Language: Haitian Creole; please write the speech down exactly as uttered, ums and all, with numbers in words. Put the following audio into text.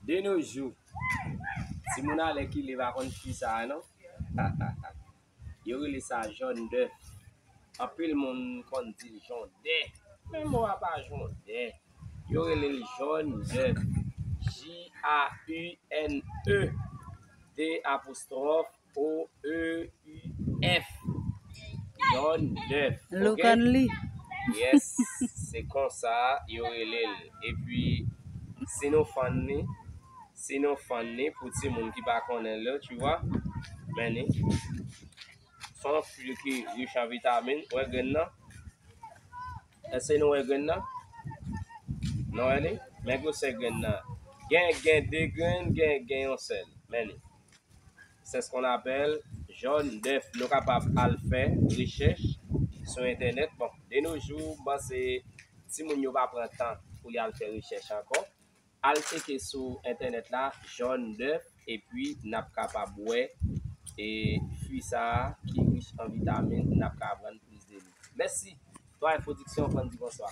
De nos jours, timoun alè ki li pa konn fi sa a non. Yo rele sa jòn dèf. Anpil moun konn di l jondè. Men mo a pa jondè. Yo rele l jòn dèf. J A U N E. D apostwòf O E U F. Jòn dèf. Look and li. Yes, se konsa yo rele l. Epi, si nou fan li, si nou fan li, pou timoun ki pa konnen l, tu vois, men li. Se yon fwi ki rich an vitamin. Wè grenn nan? Èske nou wè grenn nan? Nou wè li? Men gwosè grenn nan. Gen, gen de grenn, gen, gen yon sèl. Men li. C'est ce qu'on appelle jòn dèf. Nou kapab al fè rechèch sou entènèt. Bon, de nos jours, m panse timoun yo pa pran tan pou y al fè rechèch ankò. Al tcheke sou entènèt la, jòn dèf, epi n ap kapab wè e fwi sa a ki rich an vitamin, n ap ka aprann plis de li. Mèsi. Twa F Production, ann di bonswa.